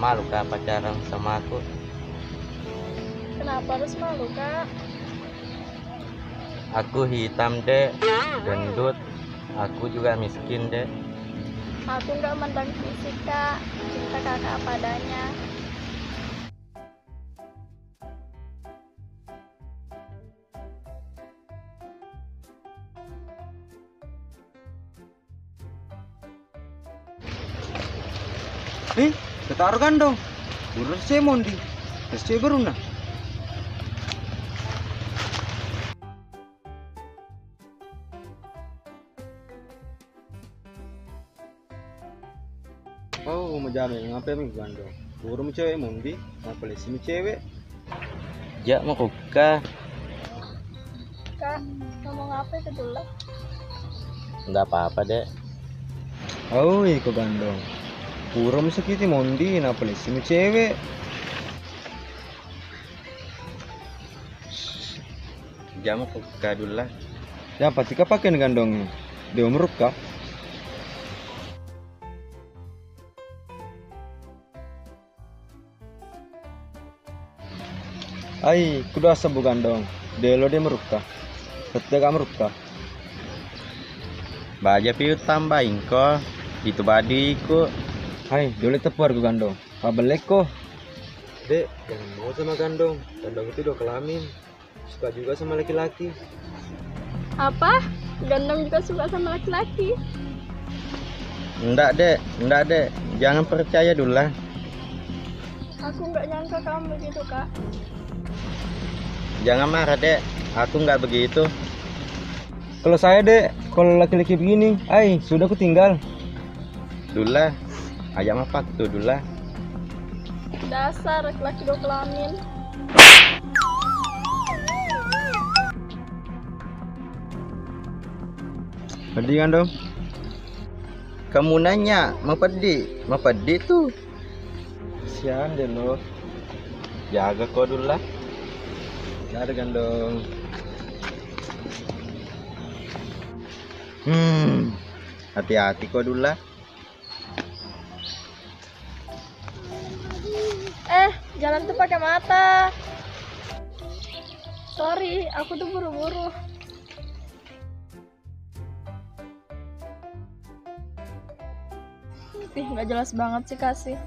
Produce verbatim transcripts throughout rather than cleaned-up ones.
Malu, Kak, pacaran sama aku. Kenapa harus malu, Kak? Aku hitam, Dek, gendut. Aku juga miskin, Dek. Aku nggak mandang fisik, Kak. Cinta Kakak apa adanya. Eh, ketaro gandong. Burung se mondi. Terus cewek beruna. Oh, majaru, ngapai mi gandong? Burung cewek mondi, ngapai lesi mi cewek? Jak mekukka. Kak, ngomong apa itu dulu? Nggak apa-apa, Dek. Oh, iko gandong. Pura musakiti mondi, napalessi mu cewek. Jamu ku kadulla. Ya, pasti ka pakai gandong. Dia umur ka. Ai, kudu asebbu gandong. Delo de merukka. Tette ka merukka. Baja pi utambaingko. Itu badiku. Hai, dole tepuar ku gandong. Pabellekko. Dek, jangan mau sama gandong. Gandong itu udah kelamin. Suka juga sama laki-laki. Apa? Gandong juga suka sama laki-laki? Ndak, Dek. Ndak, Dek. Jangan percaya dulu lah. Aku nggak nyangka kamu begitu, Kak. Jangan marah, Dek. Aku nggak begitu. Kalau saya, Dek, kalau laki-laki begini, ai, sudah aku tinggal. Dulla, aja mapaktu, Dulla. Dasar laki-laki dua kelamin. Peddi kan, Dong? Kamu nanya, mapeddi? Mapeddi tu. Sian deh lo. Jaga ko, Dulla. Ada gandong. Hmm, hati-hati ko, Dulla. Eh, jalan tuh pakai mata. Sorry, aku tuh buru-buru. Ih, nggak jelas banget sih, Kasih.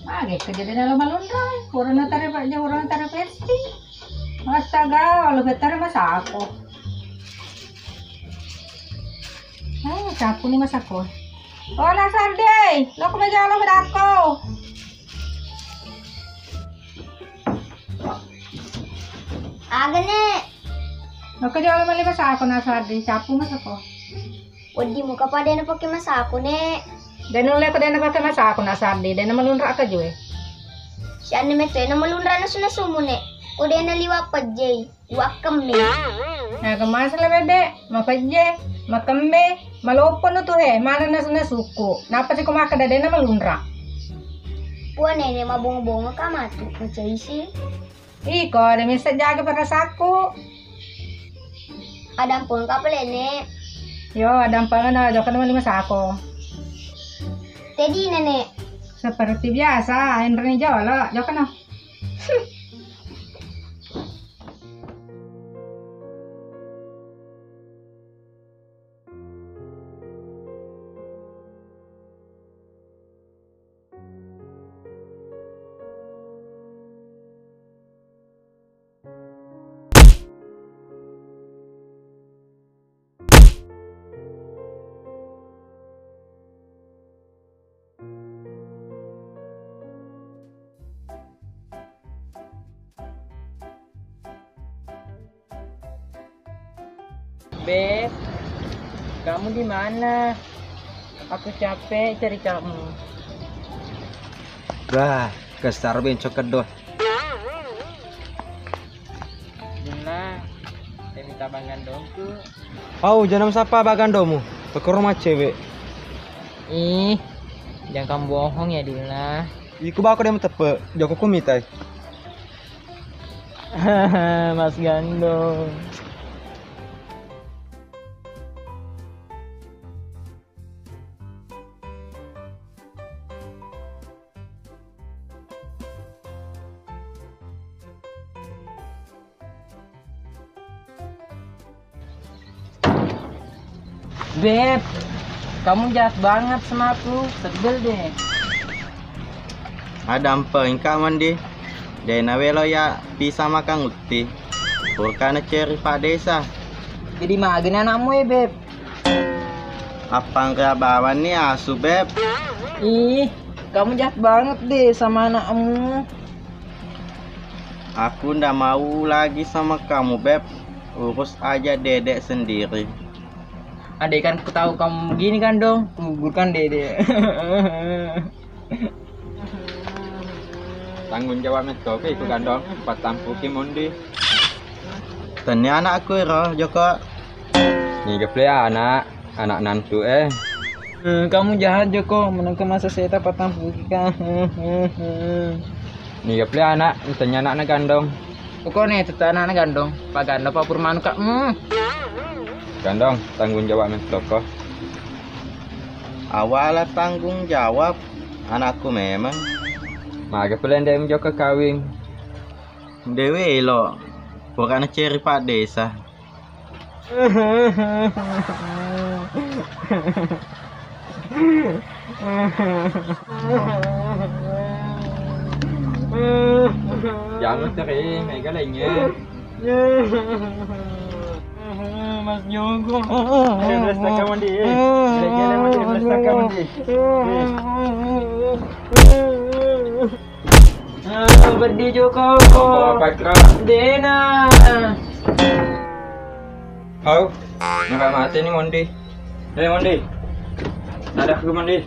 Mage kejadian lo malunra, corona tare pa, corona tare pesti. Astaga, lo betare masako. Eh, sapu ni masako. Oh, Nasardi, lo ko maja lo bedako. Aga, Nek? Lo ko jolo mali masako, Nasardi, sapu masako. Wedding muka pa de' napake masako, Nek. De' nulle ko de' napake masako, Nasardi, de' namalunra' kaju e. Sianne metto e namalunra' nasu-nasumu, Nek. Ko de' naliwa' pejjei, liwa' kemme. Nah, kemasa le bebe, mapejje, makemme, maloppo nu tu he, mana nasu-nasuku. Napa siko makkeda de' namalunra'? Puang Nenek mabonga-bonga ka matu, macaisi. Iko, de' misseng jaga perasaanku. Adampengka pale, Nek. Yo, adampengna, jokana mali masako. Tedina, Nek. Seperti biasa, enreni jolo, jokana. Beb, kamu di mana? Aku capek cari kamu. Wah, kesar bencok kedo. Dina, saya minta bang gandongku. Au, janam sapa bang gandomu? Tekor rumah cewek. Ih, jangan kamu bohong ya, Dina. Iku bako dia tepe, joko ku mitai. Mas Gandong. Beb, kamu jahat banget sama aku. Sebel deh. Ada apa engka, Mondi? De nawelo ya pisang makan utti. Purkana ceri Pak Desa. Jadi mageni anakmu ya, Beb? Appanre bawang ni asu, Beb. Ih, kamu jahat banget deh sama anakmu. Aku ndak mau lagi sama kamu, Beb. Urus aja Dedek sendiri. Andai kan ku tahu kamu begini, Gandong, ku gugurkan Dedek. Tanggung jawab metto ke iku, Gandong, pattampuki Mondi. Tennia anakku ero, Joko. Niga pale anak, anak nantu eh. Eh, kamu jahat, Joko, menengke masa seta pattampuki ka. Niga pale anak, tennia anakna Gandong. Pokoknya tetap anakna Gandong, Pak Gandong, Pak Purmanuka. Hmm. Gandong, tanggung jawab metto ko. Awala tanggung jawab, anakku memang. Maga pale nde'mu jokka kawing? Ndewe elo, purana ceri Pak Desa. Jangan teri, mega lainnya. Mas Joko. Eh, belas taka mandi, eh. Gila-gila mandi, belas taka mandi. Eh. Ah, pedih Joko. Apa, Kak? Dena. Hau, nggak mati nih Mondi. Eh, Mondi. Ada aku Mondi.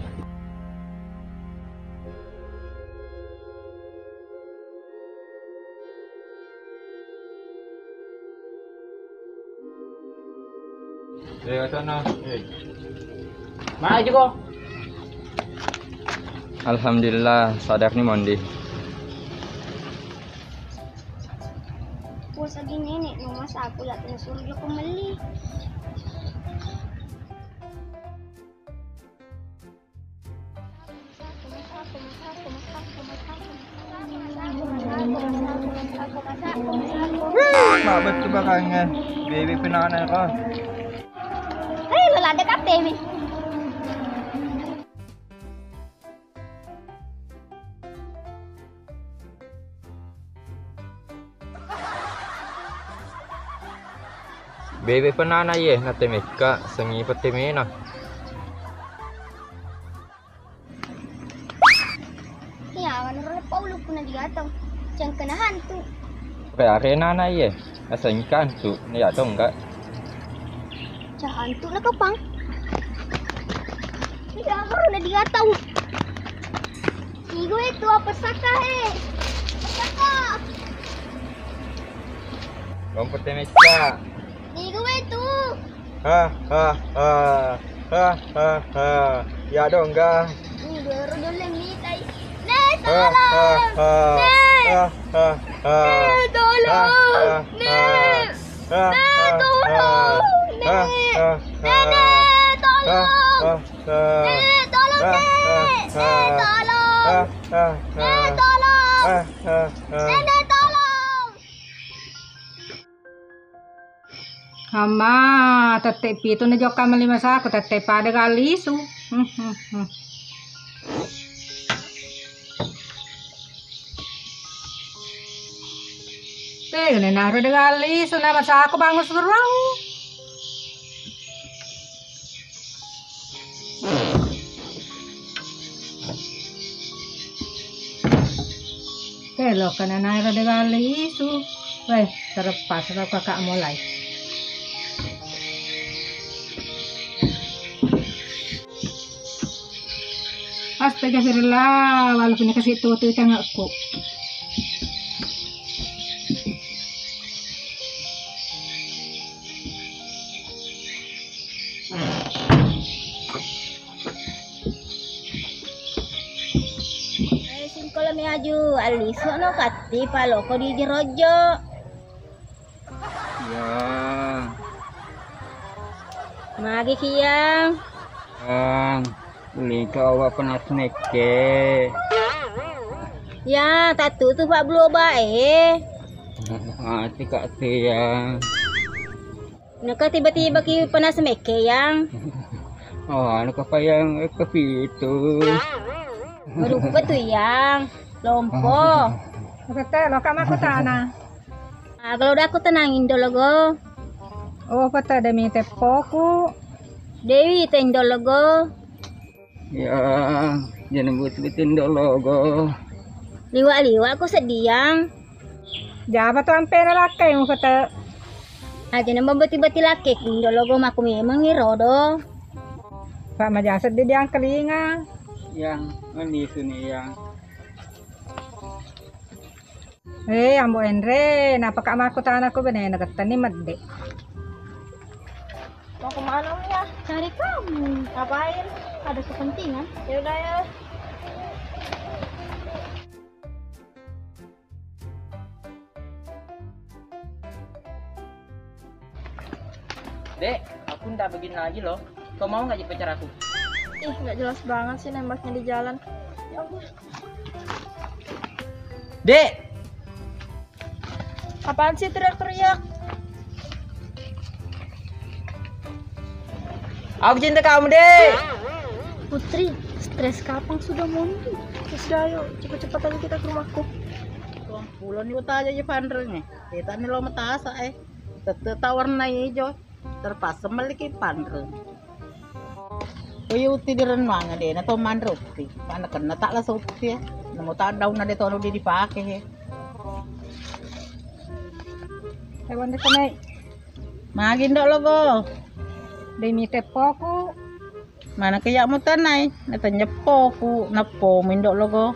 Lewat sana. Eh. Mana aja kok? Alhamdulillah, sadar nih Mondi. Puasa gini nih, mau masak aku ya, kena suruh Joko meli. Mabet tu barangan, bebe penana ko. Hei, lelada kape mi. Bebe penana ye, natemekka sengi petemena. Iya, menurut Paulu kuna digatong, cengkena hantu. Pe arena na ye, asengka hantu, ya dong enggak. Ca hantu na kapang. Iya, baru na digatong. Igo itu apa saka he? Saka. Kompeten mecca. Igo itu. Ha ha ha. Ha ha ha. Ya dong ga. Ini dua euro dole mitai. Nek, tolong. Nek. Nek, tolong. Nek. Nek, tolong. Nek. Nek, tolong. Nenek, tolong, Nek. Nek, tolong. Nek, tolong. Nenek, tolong. Amma, tette pitu na jokka melli masaku, tette pada ga lisu. Hmm, hmm, hmm. Eh, nena ro de ga lisu, na masaku bangun suruang. Telo kana nairo de ga lisu. Weh, terlepas ro kakak mulai. Astagfirullah, walaupun kasih tutu tangakku. Eh, singkolo mi aju, aliso no katti paloko di jerojo. Yang. Magi ki, Yang? Yang, lingka obat panas mekke. Ya, tatu tu pak bulu obat e. Mati kak tu, Yang. Naka tiba-tiba ki panas mekke, Yang. Oh, anu kapa yang kepitu. Berupa tu, Yang. Lompo. Kete, lo kama aku tanah. Ah, kalau udah aku tenang, Indo Logo. Oh, kata demi tepoku. Dewi te Indo Logo. Ya, jangan butuh-butuh Indo Logo. Liwa-liwa aku sedih, Yang. Jaba tu ampe na lakkai mu kata. Aja nembang beti-beti laki Indo Logo, maku memang irodo. Pak maja sedih diangkelinga. Yang, mani suni, Yang. Eh, Ambo Enre, napaka makkutanaku bene nagettenni medde. Mau kemana, Om, ya? Cari kamu. Ngapain? Ada kepentingan? Ya udah, ya. Dek, aku ndak begini lagi loh. Kau mau nggak jadi pacar aku? Ih, nggak jelas banget sih nembaknya di jalan. Ya Allah. Dek! Apaan sih teriak-teriak? Aku cinta kamu, Dek. Putri, stres kapang sudah, Mondi? Ya sudah, ayo, cepat-cepat aja kita ke rumahku. Pulang ni uta aja ya panreng, eh. Kita ni lo matasa, eh. Tette ta warna ijo. Terpaksa melli ki panreng. Ko iya utti dirennuang de na to manre utti. Mana kenna tak lasa utti, eh. Namo tak daun na de to di dipake, eh. Eh, Wanda Kemai. Magi Indo Logo. De mite poku. Mana ke yak mutanai? Na tenjeppoku, nappo mu Indo Logo.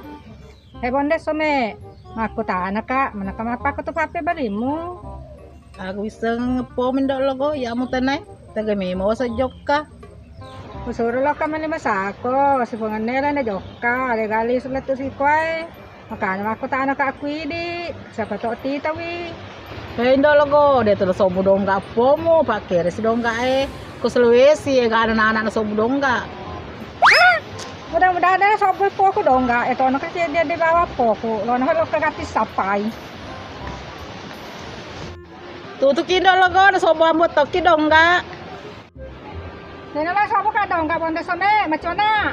He bonde some, makkutana ka, manaka mappaku tu pappe balimu? Aku wiseng ngeppo mendo logo, iya mutanai, tega memo wasa jokka. Usuru lokka mani masako, sipongenna lana jokka, ale gali sulettu sikoe. Makanya makkutana ka aku idi, siapa to titawi. He indo logo, de tu nasobbu dongga appomu, pakkere si dongga e. Ko Sulawesi e, gak ada anak-anak nasobbu dongga. Mudah-mudahan ada sobbu poku dongga, e tono kasi dia di bawah poku, lono lo kagati sapai. Tutu ki indo logo, nasobbu ambo tokki dongga. Dena la sobbu ka dongga bonde some, macona.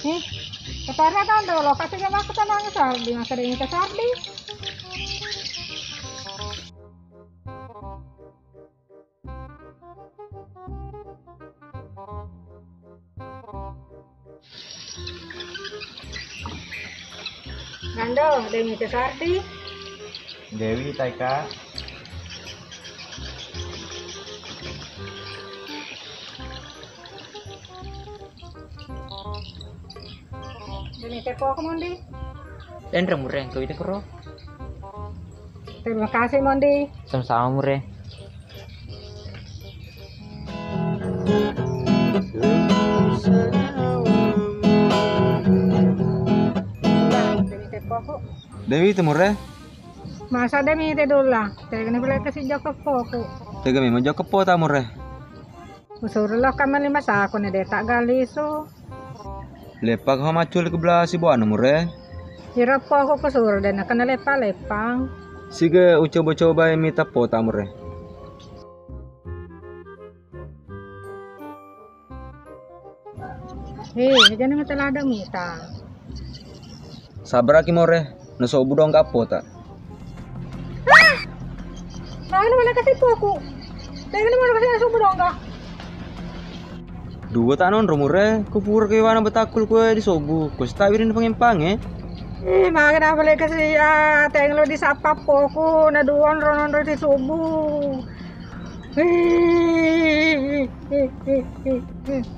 Eh, katara tando lo, kata jama aku tanang sardi, maka dingin ke sardi. Nando, demi ke sardi. Dewi, Taika. Demi tepoko, Mondi. Enre mure, kawita kero. Terima kasih, Mondi. Sama-sama, mure. Demi tepoko. Dewi, temure. Masa demi te dolla. Tegani pale kasi jokka poku. Tegami mo jokka po ta mure. Usuru lo kamma lima sako ne de ta galisu. Lepak ho macul ke bela sibuana mure. Ira poku kusuru de na kena lepa-lepang. Sige ucoba-coba mita po ta mure. Eh, jangan ngetelada mita. Sabaraki more, nasobu dongga apota. Ah! Mana mana kasi poku. Tengah mana kasi nasobu dongga. Dua tak nonro mure, kupura ke wana betakul kue disobu, ku setawi rin pengempang eh. Eh, maga na bale kasi ya, tengah lo disapa poku, na duon rononro disobu.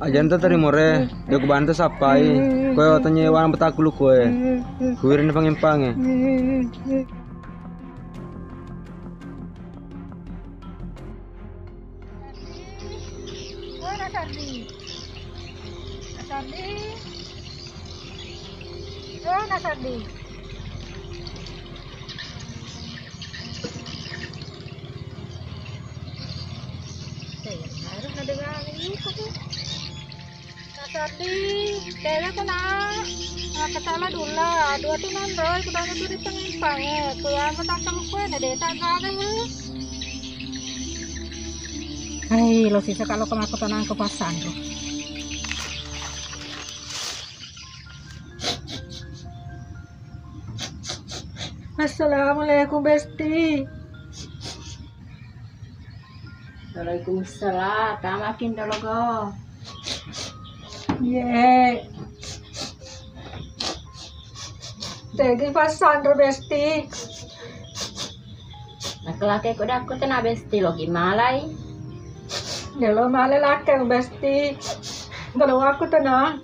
Ajanta teri more, de kubanta sappai. Koe watangnye wana betakulu koe. Kuwirini pangimpange. Mana Sardi? Sardi. Eh, Nasardi. Saya harus ada itu. Nasardi, tega ko na. Makatala dulla, dua tu nonroi, ku dana tu di pengempang, eh. Ku yang ko takkan ku, na deta gaga, eh. Hai, lo sisa kalau kemaku tenang ke pasan, tuh. Assalamualaikum, Besti. Waalaikumsalam. Tamakin dolo go. Ye. Tegi pasanro, Besti. Laki-laki ku dakku tena, Besti, logi malai. Delo male laki, Besti. Delo aku tena.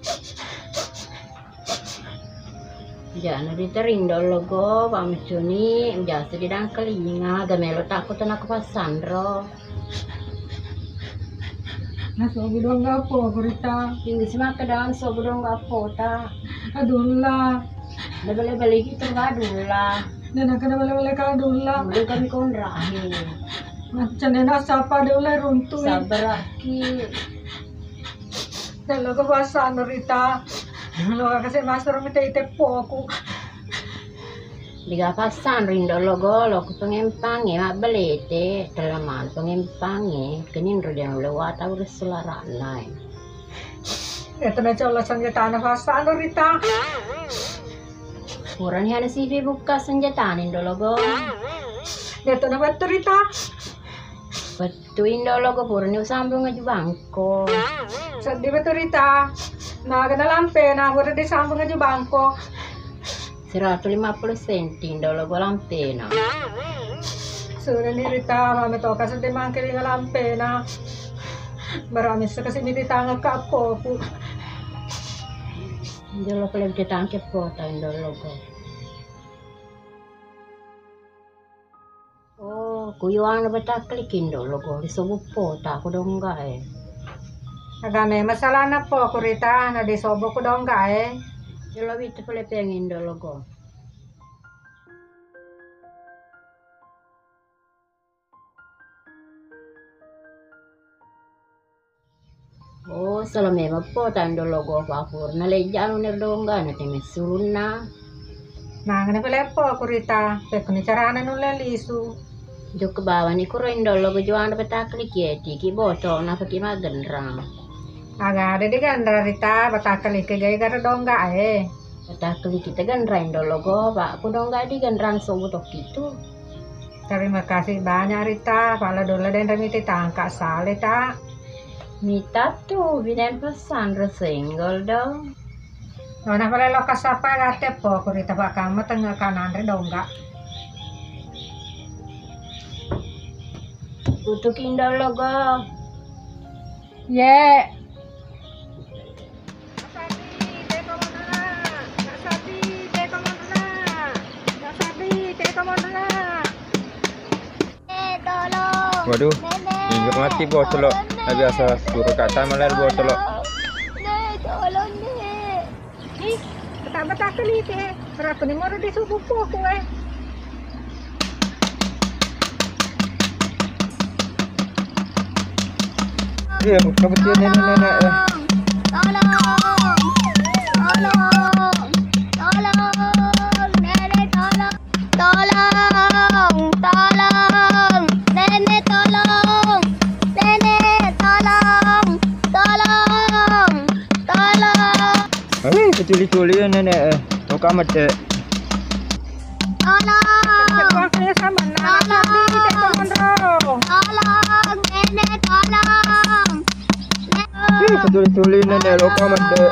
Jana ditering dolo go, pameccuni, jasa di dangkalinga, gamelo takku tena ku pasanro. Nasobu dong gapo, Rita. Tinggi si makkeda nasobu dong gapo ta. Adulla. Lebih-lebih lagi tu adulla. Dan aku lebih-lebih ka adulla. Belum kami kondrahi. Macam ni nak sapa adulla runtu. Sabar aki. Dan lo kepuasan, Rita. Lo kasih masuk rumah teh tepoku. Diga passanro indo logo, lo ku pengempange, mabbelete, tellaman pengempange, keninro dia lo wata urus sularana. Itu na colo senjatana passanro, Rita. Purani ada sipi buka senjatana indo logo. Itu na betul, Rita. Betul indo logo, purani usambung aju bangko. Sedih betul, Rita. Magana lampe na pura disambung aju bangko. Seratus lima puluh senti indo logo lampena. Surani Rita, mame toka sedde mangke ri lampena. Bara missa kasi miti tangekka appoku. Indo logo lebih tangke pota indo logo. Oh, ku yuana batakkaliki indo logo, disobu pota ku dongga e. Agame masalahna po ku Rita, na disobu ku dongga e. Jolo wita pole peng indo logo. Oh, sala memang po tando logo papur. Na lejja anu ner dongga na teme sulunna. Mangana pale po ku Rita, pekkuni carana nulle lisu. Jokka bawani kuro indo logo juana batakkaliki e, tiki boto na paki magenrang. Aga ada digenrang Rita, batakkaliki gai gara dongga e. Batakkaliki tegenrang indo logo, pak ku dongga digenrang sobu tokki tu. Terima kasih banyak, Rita. Pala dola denre miti tangka sale ta. Mita tu binen pesan resenggol dong. Nona pale lo kasapa gate po ku Rita, pak kamu tengah kanan re dongga. Utuk indo logo. Ye. Waduh, minggu mati botolo. Nah, biasa suruh kata malah botolo. Nih, betah-betah kali te. Berapa nih mau di subuh pokok eh. Iya, buka betul nenek-nenek ya. Tolong, tolong, tolong, nenek tolong, tolong, tolong, nenek tolong, nenek tolong, tolong, tolong. Hei, keculi-culi ya nenek eh. Tau kamet dek. Tolong. Tolong. Tolong, nenek, tolong. Ih, keculi-culi nenek lo kamet dek.